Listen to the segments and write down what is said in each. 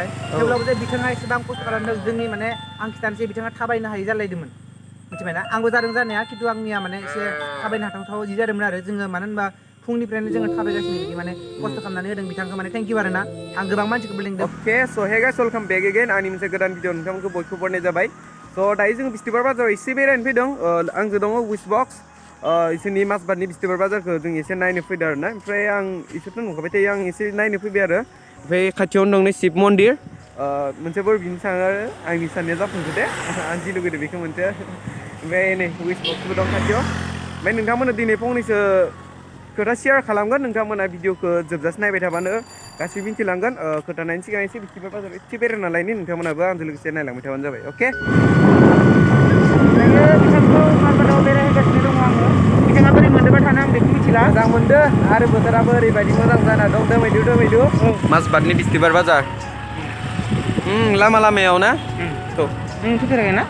थाखाय थेवब्लाबो जे बिथाङा एसेबां खस्थ' खालामदों जोंनि माने आं खिथानोसै बिथाङा थाबायनो हायि जालायदोंमोन मिथिबायना आंबो जादों जानाया खिन्थु आंनिया माने एसे थाबायनो हाथावथाव जि जादोंमोन आरो जोङो मानो होनबा फुंनिफ्रायनो जोङो थाबायगासिनो बिदि माने खस्थ' खालामनानै होदों बिथांखौ माने थेंक इउ आरो ना आं गोबां मानसिखौबो लिंदों अके स' hey guys welcome back again आंनि मोनसे गोदान भिडिअ नोंथांमोनखौ बयखौबो बरायनाय जाबाय स' दायो जों बिस्तिबार बाजाराव एसे बेरायनो फैदों आंजों दङ उइसबक्स इसोरनि माजबादनि बिस्तिबार बाजारखौ जों एसे नायनो फैदों आरो ना ओमफ्राय आं इसोरथ' नुखाबाय थायो आं एसे नायनो फैबाय आरो ओमफ्राय खाथियावनो दं नै शिब मन्दिर मोनसे बोर बिनो थाङो आरो आंनि साननाया जाफुंखो दे आं जि लुगैदों बेखौ मोनसे ओमफ्राय नै उइसबक्सबो दं खाथियाव ओमफ्राय नोंथांमोना दिनै फंनैसो खोथा शेयार खालामगोन नोंथांमोना भिडिअखौ जोबजासे नायबाय थाबानो गासिबो मिथिलांगोन खोथा नायनि सिगां एसे बिस्तिबार बाजाराव एसे बेरायना लायनि नोंथांमोनाबो आंजों लोगोसे नायलांबाय थाबानो जाबाय अके दायो बिथांखौ माजबादाव बेरायहोगासिनो दङ आङो बिथाङा बोरै मोनदोंबा थानो आं बेखौ मिथिला मोजां मोनदों आरो बोथोराबो ओरैबायदि मोजां जाना दं दोमैलु दोमैलु माजबादनि बिस्तिबार बाजार लामा लामायाव ना नों फैफेराखै ना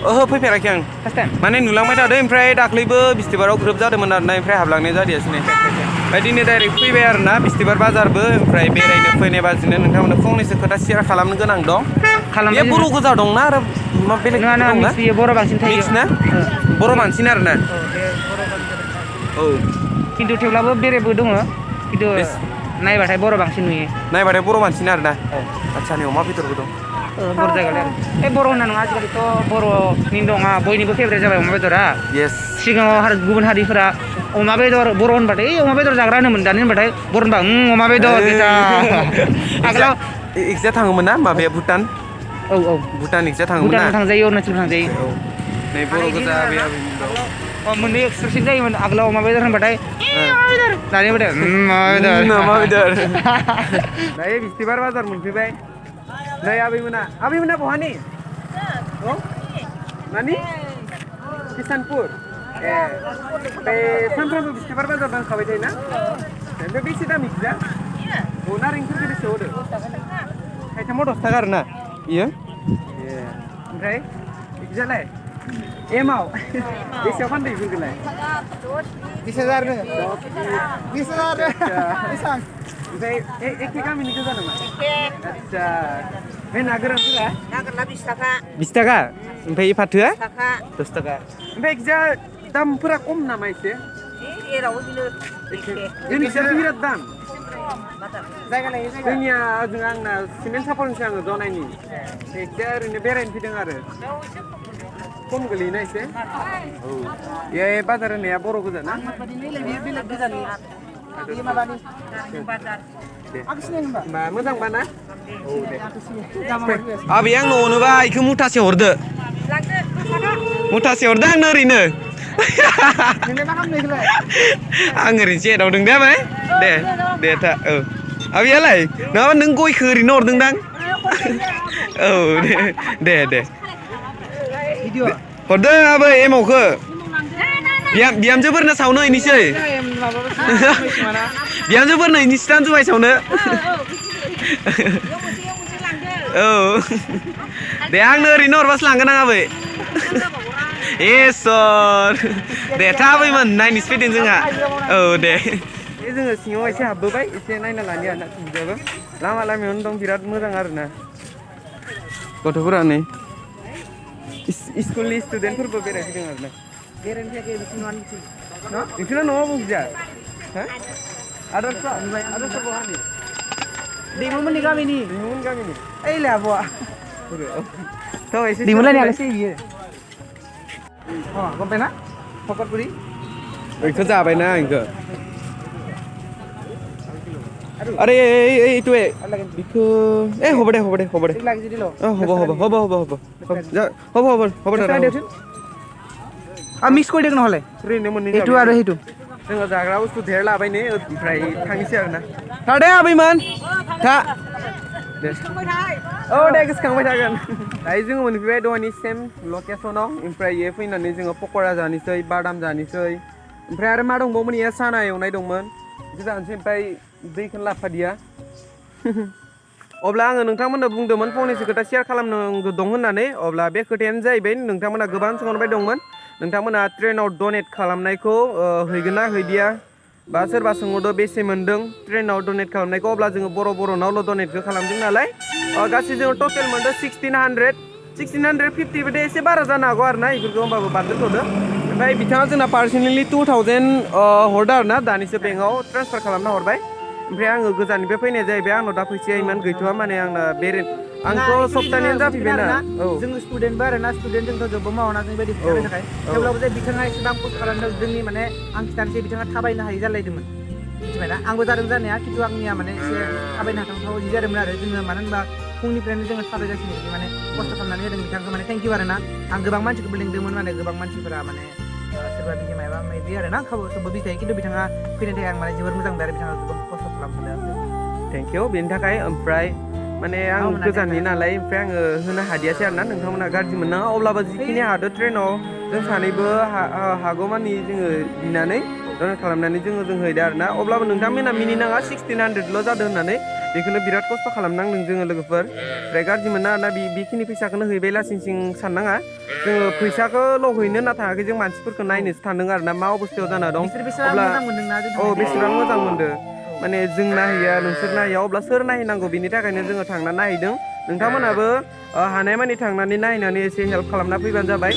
ओहो फैफेराखै आं फार्स्ट टाइम माने नुलांबाय थादों ओमफ्राय दाख्लैबो बिस्तिबाराव ग्रोब जादोंमोन आरोना ओमफ्राय हाबलांनाय जादियासै नै ओमफ्राय दिनै डाइरेक्ट फैबाय आरो ना बिस्तिबार बाजारबो ओमफ्राय बेरायनो फैनाय बाजिनो नोंथांमोननो फंनैसो खोथा शेयार खालामनो गोनां दं बे बर' गोजा दंना आरो मा बेलेग नङा दंना मिक्स बेयो बर' बांसिन थायो मिक्स ना बर' बांसिन आरो ना औ खिन्थु थेवब्लाबो बेरेबो दङ खिन्थु नायबाथाय बर' बांसिन नुयो नायबाथाय बर' मानसिना आरो ना आदसा नै अमा बेदरबो दं बर' जायगायाव आरो बे बर' होनना नङा आजिखालिथ' बर'नि दङ बयनिबो फेभरेट जाबाय अमा बेदरा येस सिगाङाव गुबुन हारिफोरा अमा बेदर बर' होनबाथाय अमा बेदर जाग्रा होनोमोन दानि होनबाथाय बर' होनबा अमा बेदर गोजा आगोलाव इक्जा थाङोमोन ना माबाया भुटान औ भुटान इक्जा थाङोमोन ना भुटानाव थांजायो अरुणाचल थांजायो औ नै बर' गोजा आबै आबैमोन दं मोननै एक्सप्रेसन जायोमोन आगोलाव अमा बेदर होनबाथाय दानि होनबाथाय अमा बेदर दायो बिस्तिबार बाजार मोनफैबाय नै आबैमोना बहानि औ नानि किसानपुर ए बे सानफ्रोमबो बिस्तिबार बाजार नांखाबाय थायोना ओमफ्राय बेसे दाम इखिजा औ नारेंफोरखौ बेसेयाव होदो थाइथामाव 10 थाखा आरो ना इयो ए ओमफ्राय इखिजालाय एमाव बेसेयाव फानदो इफोरखौलाय 20,000 नो 20,000 बेसां ओमफ्राय एखे गामिनि गोजा नामा आदसा बे ना गोरानफोरा ना गोराना 20 थाखा 20 थाखा ओमफ्राय फाथोआ 10 थाखा 10 थाखा ओमफ्राय इखिजा दामफोरा खम नामा एसे जेरावबो बिनो जोंनिया बिराद दाम जायगा लायै जायगा जोंनिया ओजों आंना सिमेन्ट सापरनिसो आङो जनायनि एसे ओरैनो बेरायनो फैदों आरो खम गोलैयोना एसे औ ए बाजार होनाया बर' गोजा ना बेलेग गोजाननि बे माबानि आं सिनाय होनबा मोजांबा ना औ दे आबै आंनो अनोबा इखौ मुथासे हरदो मुथासे हरदो आंनो ओरैनो नोंलाय मा खालामनो इखौलाय आं ओरैनोसो एदावदों दे आबै दे था औ आबैयालाय नङाबा नों गयखौ ओरैनो हरदोंदां औ दे हरदो आबै एमावखौ बिहामजोफोरनो सावनो हैनोसै बिहामजोफोरनो हैनोसै दां जुमाय सावनो औ दे आंनो ओरैनो हरबासो लांगोन आं आबै इसर दे था आबैमोन नायनोसो फैदों जोंहा औ दे जोङो सिङाव एसे हाबबोबाय एसे नायना लानि आरोना बिदियावबो लामा लामायावनो दं बिराद मोजां आरोना गथ'फोरा नै स्कुलनि स्टुडेन्टफोरबो बेरायफैदों आरोना बेरायनो फैयाखै नोंसोरना न'आव बबेजा हो आदर्श बहानि दैमुमोननि गामिनि दैमुमोन गामिनि ओइलाय आब'आ थ' एसे दैमुलायनायालाय बियो गमपायना फकरपुरि बेखौ जाबायना इखौ अरे এইটো বিকো হ'ব দে হ'ব মিক্স কৰি দিয়ক নহ'লে এইটো আৰু সেইটো जोङो जाग्रा बुस्थु धेर लाबाय ने ओमफ्राय थांनोसै आरोना था दे आबैमोन था औ दे गोसोखांबाय थागोन दायो जोङो मोनफैबाय दहायनि सेम लकेसनाव ओमफ्राय इयो फैनानै जोङो पक'रा जानोसै बादाम जानोसै ओमफ्राय आरो मा दंबावोमोन इयो साना एवनाय दंमोन बिदि जानोसै ओमफ्राय दैखौनो लाफादिया अब्ला आङो नोंथांमोननो बुंदोंमोन फंनैसो खोथा शेयार खालामनांगौ दं होननानै अब्ला बे खोथायानो जाहैबाय नोंथांमोना गोबां सोंहरबाय दंमोन नोंथांमोना ट्रेनाव डनेट खालामनायखौ हैगोन ना हैदिया बा सोरबा सोंहरदो बेसे मोन्दों ट्रेनाव डनेट खालामनायखौ अब्ला जोङो बर'नावल' डनेटखौ खालामदों नालाय गासै जोङो टटेल मोन्दों 1650 बादि एसे बारा जानो हागौ आरो ना बेफोरखौ होमबाबो बारदेरथ'दो ओमफ्राय बिथाङा जोंना पार्सनेलि 2000 हरदो आरो ना दानिसो बेंकआव ट्रेन्सफार खालामना हरबाय ओमफ्राय आङो गोजाननिफ्राय फैनाय जाहैबाय आंनाव दा फैसाया इमान गैथ'वा माने आंना आंथ' सप्तानैयानो जाफैबायना औ जोङो स्टुडेन्टबो आरो ना स्टुडेन्ट जोंथ' जबबो मावना जों बायदि फैसानि थाखाय थेवब्लाबो जे बिथाङा एसेबां खस्थ' खालामदों जोंनि माने आं खिथानोसै बिथाङा थाबायनो हायि जालायदोंमोन मिथिबायना आंबो जादों जानाया खिन्थु आंनिया माने एसे थाबायनो हाथावथाव बिदि जादोंमोन आरो जोङो मानो होनबा फुंनिफ्रायनो जोङो थाबायगासिनो बिदि माने खस्थ' खालामनानै होदों बिथांखौ माने थेंक इउ आरो ना आं गोबां मानसिखौबो लिंदोंमोन माने गोबां मानसिफोरा माने सोरबा बिदि माबा माबि आरो ना सबबो बिथाय खिन्थु बिथाङा फैनो थाखाय आं माने जोबोर मोजां मोनदों आरो बिथाङा गोबां खस्थ' खालामदों थेंक इउ बेनि थाखाय ओमफ्राय माने आं गोजाननि नालाय ओमफ्राय आङो होनो हादियासै आरो ना नोंथांमोना गाज्रि मोननाङा अब्लाबो जिखिनि हादों ट्रेनाव जों सानैबो हागौमानि जोङो बिनानै डनेट खालामनानै जों हैदो आरो ना अब्लाबो नोंथांमोना मिनिनाङा 1600ल' जादों होननानै बेखौनो बिराद खस्थ' खालामनांदों जोङो लोगोफोर ओमफ्राय गाज्रि मोना आरोना बेखिनि फैसाखौनो हैबाय लासिंसिं साननाङा जोङो फैसाखौल' हैनो होनना थाङाखै जों मानसिफोरखौ नायनोसो थांदों आरो ना मा अबस्थायाव जाना दं अब्ला औ बेसेबां मोजां मोनदों माने जों नायहैया नोंसोर नायहैया अब्ला सोर नायहैनांगौ बिनि थाखायनो जोङो थांना नायहैदों नोंथांमोनाबो हानायमानि थांनानै नायनानै एसे हेल्प खालामना फैबानो जाबाय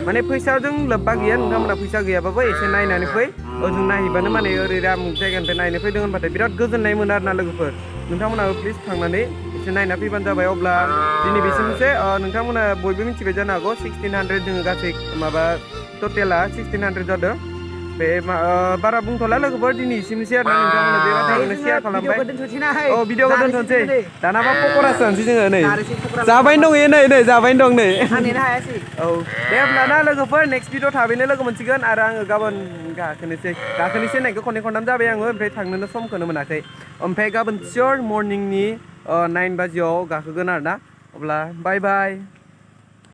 माने फैसाजों लोब्बा गैया नोंथांमोना फैसा गैयाबाबो एसे नायनानै फै ओजों नायहैबानो माने ओरै आमुक जायगानिफ्राय नायनो फैदों होनबाथाय बिराद गोजोननाय मोनो आरोना लोगोफोर नोंथांमोनाबो प्लिज थांनानै एसे नायना फैबानो जाबाय अब्ला दिनै बेसिमसो नोंथांमोना बयबो मिथिबाय जानो हागौ 1600 जोङो गासै माबा टटेला 1600 जादों बे बारा बुंथ'ला लोगोफोर दिनै एसेनोसै आरो ना नोंथांमोना बे बाथ्राखौनो शेयार खालामबाय औ भिडिअखौ दोनथ'नोसै दानाबा पक'रासो जानोसै जोङो नै जाबायनो दङ नै जाबायनो दं नै औ दे होमब्ला ना लोगोफोर नेक्स्ट भिडिअ थाबैनो लोगो मोनसिगोन आरो आङो गाबोन गाखोनोसै होननायखौ खननै खनथाम जाबाय आङो ओमफ्राय थांनोनो समखौनो मोनाखै ओमफ्राय गाबोन सियर मर्निंनि 9 बाजियाव गाखोगोन आरो ना अब्ला बाय बाय